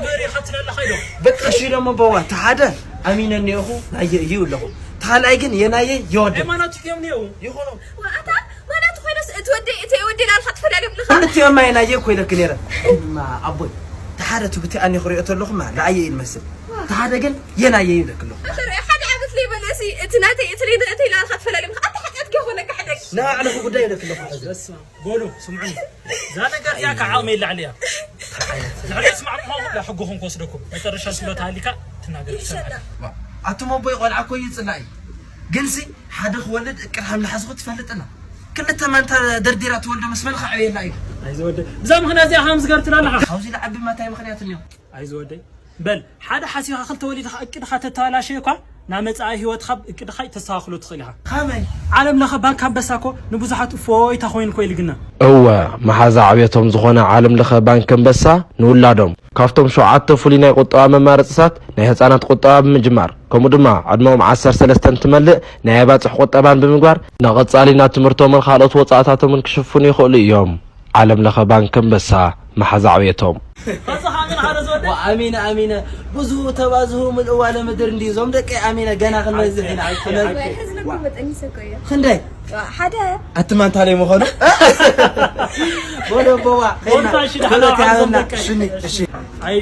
ገሪኻ ትላለኻ ኢዶ። በቃ እሺ። ደሞ በዋ ተሓደ ኣሚነ እኒኦኹ ናየ እዩ ኣለኹ። ተኻልኣይ ግን የናየ ይወደ ሃይማኖት እዮም እኒኦ። ይኾኖ ዋኣታ ማለት ኮይነስ እቲ ወደ እቲ ወደ ላልካ ትፈላለዮም ኣለኻ። ክልቲኦም ማይ ናየ እኮ ኢለክ ነረ። እማ ኣቦይ ተሓደ ትብቲ ኣኒ ክሪኦ ተለኹማ ንኣየ እዩ ዝመስል። ተሓደ ግን የናየ እዩ ኢለክ ኣለኹ። ሓደ ዓመት ለይበለሲ እቲ ናተይ እቲ ለይነእተይ ላልካ ትፈላለዮም ኣለኻ። ኣታ ሓጢኣት ከይኾነካ ሕደግ። ንባዕልኹ ጉዳይ ኢለክ ኣለኹ። ሕዚ በሉ ስምዑኒ። እዛ ነገር እዚኣ ካብ ዓቕመይ ላዕሊ እያ። ልዕሊ ስማዕ ምዃኑ ላሕጎኹም ክወስደኩም መጨረሻ ስለ ተሃሊካ ትናገር ትሰምዐ። ኣቱም ኣቦይ ቆልዓ እኮ እዩ ጽላኢ። ግንሲ ሓደ ክወልድ እቅድ ከም ዝሓዝኹ ትፈልጥና። ክልተ ማንታ ደርዲራ ትወልዶ ምስ መን ከዕብየላ እዩ። ኣይዝወደ ብዛ ምኽንያት እዚኣ ከም ዝገርትላ ኣለኻ። ካብዚ ዝዓቢ ማታይ ምኽንያት እኒኦ። ኣይዝወደይ በል ሓደ ሓሲኻ ክልተ ወሊድኻ እቅድኻ ተተባላሸየ እኳ ናብ መጻኢ ህይወትኻ እቅድኻ ተስተኻኽሎ ትኽእል ኢኻ። ከመይ ዓለም ለኸ ባንክ ኣንበሳ እኮ ንብዙሓት እፎይታ ኮይኑ እኮ ይልግና። እወ፣ መሓዛ ዕብየቶም ዝኾነ ዓለም ለኸ ባንክ ኣንበሳ ንውላዶም ካብቶም ሸውዓተ ፍሉይ ናይ ቁጠባ መማረፅታት ናይ ህፃናት ቁጠባ ብምጅማር ከምኡ ድማ ዕድመኦም ዓሰርተ ሰለስተ እንትመልእ ናይ ኣባፅሕ ቁጠባን ብምግባር ንቐፃሊ ናብ ትምህርቶምን ካልኦት ወፃእታቶምን ክሽፍኑ ይኽእሉ እዮም። ዓለም ለኸ ባንክ ኣንበሳ መሓዛ ዕብየቶም። ከዚ ከኣ ምን ሓደ ዝወደ ኣሚነ ኣሚነ ብዙ ተባዝሁ ምልእዋ ለምድር እንዲ እዞም ደቂ ኣሚነ ገና ክንበዝሕ ኢና። ሕዝንኩም መጠን ይሰኮዮ ክንደይ ሓደ ኣትማንታለይ ምኾኑ ወደ ቦዋ ወርታ እሺ፣ ደሓና በለት ያበና በቃ። ሽኒ እሺ ኣይ